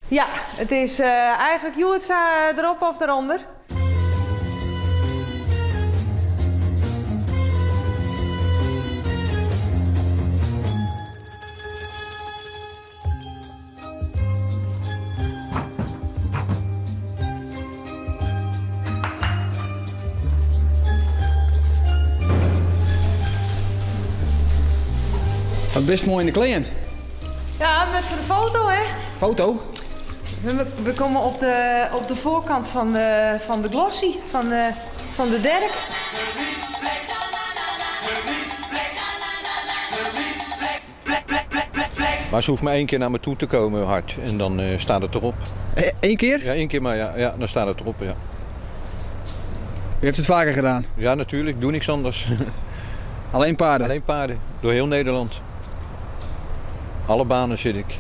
Ja, it is eigenlik hjoed sa derop of derûnder. Wat bist moai yn de klean. Ja, met foar de foto, hè? Foto? We komme op de foarkant fan de glossy, fan de Derk. Maar ze hoeft maar één keer naar me toe te komen hard en dan staat het erop. Eén keer? Ja, één keer maar, ja, ja, dan staat het erop, ja. U heeft het vaker gedaan? Ja, natuurlijk. Ik doe niks anders. Alleen paarden? Alleen paarden. Door heel Nederland. Alle banen zit ik.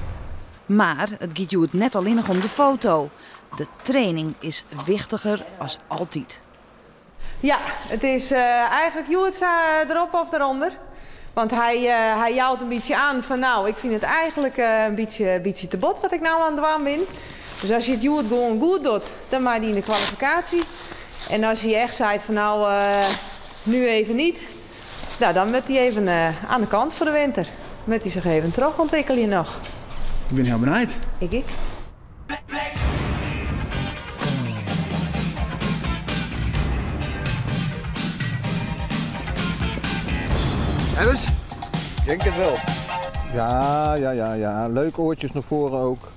Mar it giet hjoed net allinnich om de foto. De training is wichtiger as altyd. Ja, it is eigenlik hjoed sa derop of derûnder. Want hy jout in bytsje oan fan nou, ik fyn it eigenlik in bytsje te bot wat ik no oan it dwaan bin. Dus as je it hjoed gewoan goed docht, dan mei dy yn de kwalifikaasje. En as hy echt seit fan nou, nu even niet, nou, dan moat hy even oan de kant foar de winter. Moat hy sich even trochûntwikkelje noch. Ik bin hiel benijd. Ik ek. Ellis? Ik denk het wel. Ja, ja, ja, ja. Leuke oortjes naar voren ook.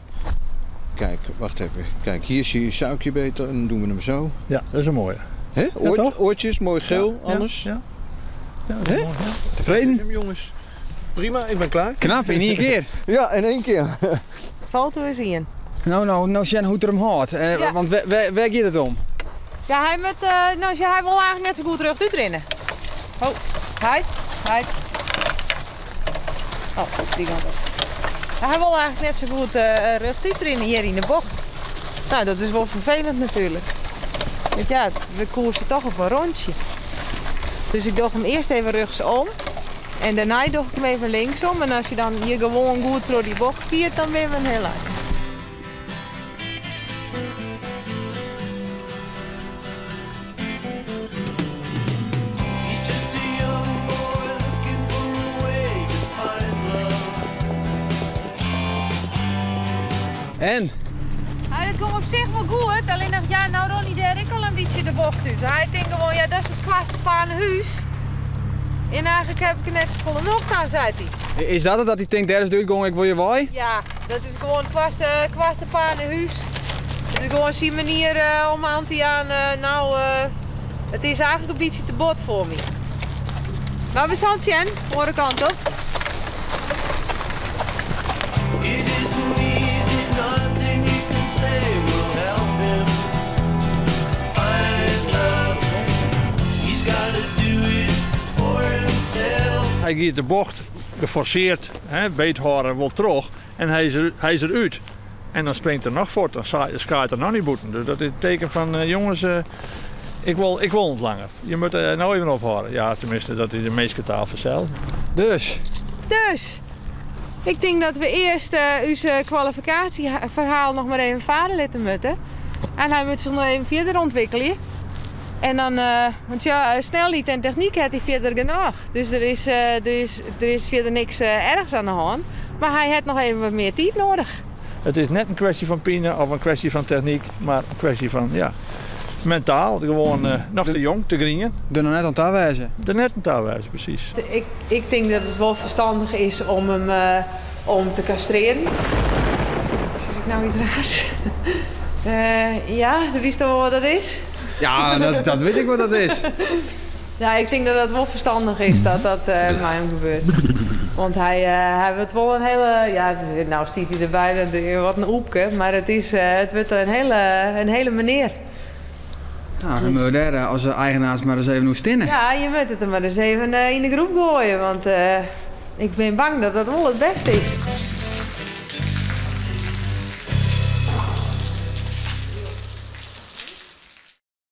Kijk, wacht even. Kijk, hier zie je Suikje beter en dan doen we hem zo. Ja, dat is een mooie. Hè? Ja, toch? Oortjes, mooi geel, Ja, alles. ja. Ja, dat is Hè? mooi, ja. Tevreden? Hem, jongens. Prima, ik ben klaar. Knap, in één keer. Ja, in één keer. Foto is in. Nou, nou, nou, Sjen, hoe het er hem houdt. Ja. Want waar gaat het om? Ja, hij moet, nou, Sjen, hij wil eigenlijk net zo goed terug uitrennen. Oh, hij, hij. Oh, die kant op. Hij wil eigenlijk net zo goed rug uitrennen hier in de bocht. Nou, dat is wel vervelend natuurlijk. Want ja, we koersen toch op een rondje. Dus ik doe hem eerst even rechtsom. En daarna doe ik hem even linksom. En als je dan hier gewoon goed door die bocht kiert, dan ben je een heel eind. En? Ja, dat komt op zich wel goed, alleen nog, ja, nou Ronnie daar ik al een beetje de bocht uit. Hij denkt gewoon, ja, dat is het kwaadste van huis. En eigenlijk heb ik er net zo volle nog aan, zei hij. Is dat het, dat hij denkt, daar is de uitgang, ik wil je waai? Ja, dat is gewoon het kwaadste van huis. Het is gewoon zijn manier om aan te gaan, nou, het is eigenlijk een beetje te bot voor me. Maar we zullen het zien, andere kant op. It isn't easy, nothing you can say will help him find love. He's got to do it for himself. Hij gaat de bocht geforceerd, hè, beethouwen wel terug en hij is eruit. En dan springt er nog voort, dan skaait er nog niet boeten. Dus dat is het teken van, jongens, ik wil het langer. Je moet nou even ophouden. Ja, tenminste, dat is de meeste taal vanzelf. Dus? Dus, ik denk dat we eerst uw kwalificatieverhaal nog maar even varen laten moeten. En hij moet zich nog even verder ontwikkelen. En dan, want ja, snelheid en techniek heeft hij verder genoeg. Dus er is verder niks ergs aan de hand. Maar hij heeft nog even wat meer tijd nodig. Het is net een kwestie van pine of een kwestie van techniek, maar een kwestie van, ja, mentaal. Gewoon nog te jong, te grieën. Er nog net aan het wijzen. Er net aan het wijzen, precies. Ik denk dat het wel verstandig is om hem te castreren. Zeg ik nou iets raars? Ja, dat wist al wel wat dat is. Ja, dat weet ik wat dat is. Ja, ik denk dat het wel verstandig is dat dat met hem gebeurt. Want hij wordt wel een hele... Ja, het is, nou stiet hij erbij, dat is wat een oepke. Maar het wordt een hele meneer. Nou, dan moeten we daar als eigenaars maar eens even hoe stinnen. Ja, je moet het er maar eens even in de groep gooien. Want ik ben bang dat dat wel het beste is.